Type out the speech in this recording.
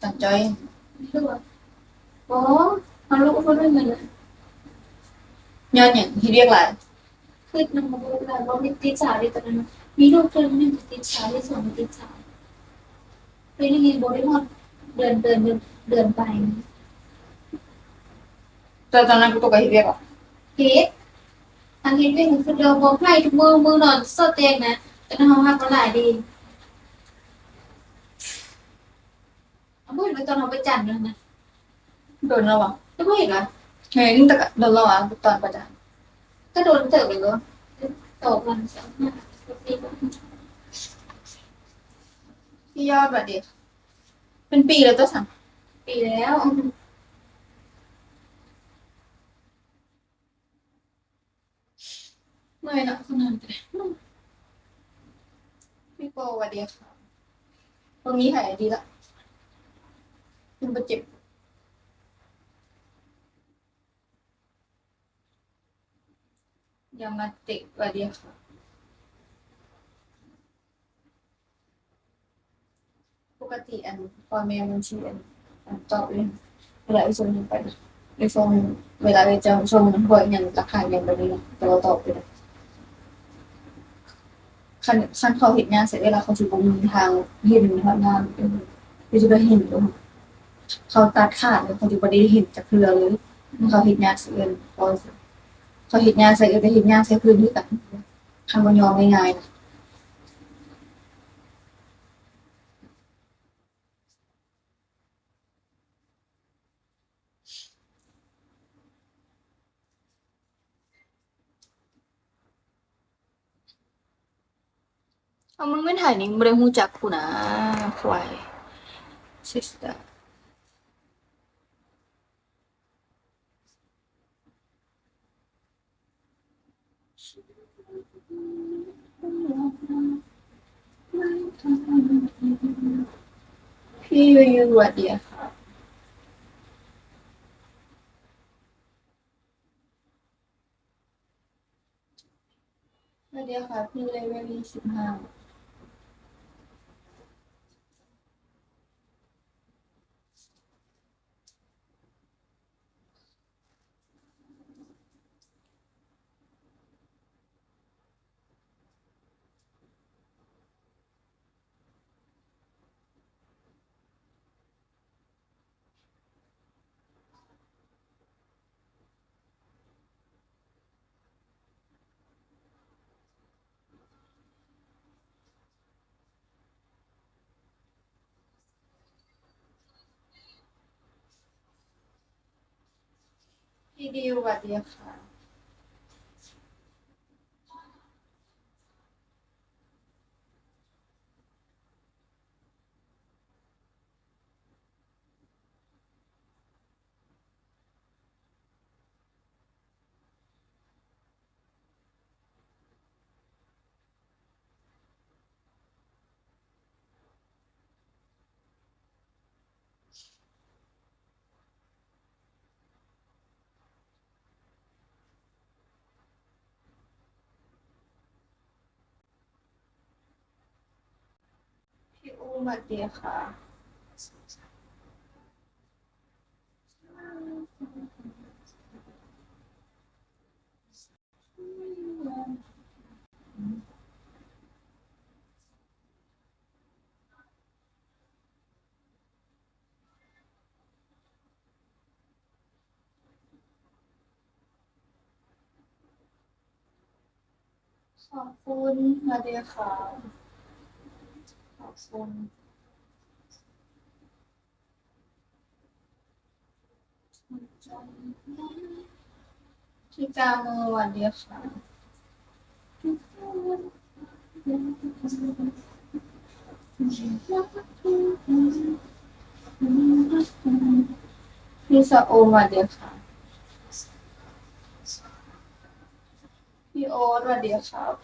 ຕັ້ງໃຈ. ບໍ່ ເຮົາລຸຄົນໜຶ່ງນັ້ນນະ. ຍ້ອນຫຍັງ? ເຮັດວຽກຫຼາຍ. ຄິດນຳບໍ່ໄດ້ ບໍ່ມີຕິດສາວເດ້ຕອນນັ້ນນະ. ມີລູກເທື່ອໜຶ່ງຕິດສາວ ເທື່ອສອງຕິດສາວ. ເປັນຫຍັງບໍ່ໄດ້ຮອດເດືອນ ເດືອນ ເດືອນ ເດືອນປາຍ. ແຕ່ຕອນນັ້ນກູກໍເຮັດວຽກເບາະ? ເຮັດ. ອັນເຮັດວຽກນີ້ຄືເດີມ ບອກໃຫ້ທຸກມື້ ມື້ນອນເຊົາແຕ່ງນະ. ແຕ່ເຮົາຮັກມັນຫຼາຍເດ້. ເອົາບໍ່ເຫັນວ່າຕອນເຮົາໄປຈັນນັ້ນນະ. ໂດນແລ້ວຫວາ? ເຈົ້າບໍ່ເຫັນຫວາ? ເຫັນ ແຕ່ກໍໂດນແລ້ວຫວາ ຕອນໄປຈັນ. ກໍໂດນເຕີບແລ້ວເນາະ. ສອງວັນ ສາມວັນ ສີ່ວັນ. ຍອດວ່າເດ. ເປັນປີແລ້ວຕົວະຊັ້ນ. ປີແລ້ວ. ເມື່ອຍເນາະ ຄົນນັ້ນກໍໄດ້. ພີ່ໂປ້ ຫວັດດີຄ່ະ. ບໍ່ມີໃຜ ດີລະ ມັນບໍ່ເຈັບ. ຢ່າມາເຕະ ຫວັດດີຄ່ະ. ປົກກະຕິອັນ ພໍ່ແມ່ມັນຊິອັນ ອັນຕອບເອງ ເວລາເອື້ອຍສົ່ງໄປ ເອື້ອຍສົ່ງ ເວລາເອື້ອຍຈະສົ່ງພວກຫຍັງ ຫຼັກຖານຫຍັງແບບນີ້ນະ ແຕ່ວ່າຕອບເອງ. ຄັນ ຄັນເຂົາເຮັດຍາກໃສ່ເອື້ອຍ ແລ້ວເຂົາຊິບໍ່ມີທາງເຫັນຮອດໜ້າເອື້ອຍ ເອື້ອຍຊິໄດ້ເຫັນເດ້. ເຂົາຕັດຂາດແລ້ວ ເຂົາຊິບໍ່ໄດ້ເຫັນຈັກເທື່ອເລີຍ. ເຂົາເຮັດຍາກໃສ່ເອື້ອຍ ເຂົາເຮັດຍາກໃສ່ເອື້ອຍ ກໍເຮັດຍາກໃສ່ເພິ່ນຄືກັນ. ຄັນບໍ່ຍອມງ່າຍໆນະ. ເອົາ ມຶງແມ່ນໃຜນີ້? ບໍ່ໄດ້ຮູ້ຈັກກູນະ ຄວາຍ ຊິສເຕີ. ພີ່ຢູຢູ ຫວັດດີຄ່ະ. ຫວັດດີຄ່ະ ພີ່ເລເວນຍີ່ສິບຫ້າ. ພີ່ດິວ ຫວັດດີຄ່ະ. ພີ່ອູມ ຫວັດດີຄ່ະ. ຂອບຄຸນ ຫວັດດີຄ່ະ. ຂອບຄຸນ. ທີ່ເກົ້າໂມງ ຫວັດດີຄ່ະ. ພີ່ສະໂອມ ຫວັດດີຄ່ະ. ພີ່ໂອດ ຫວັດດີຄ່ະ.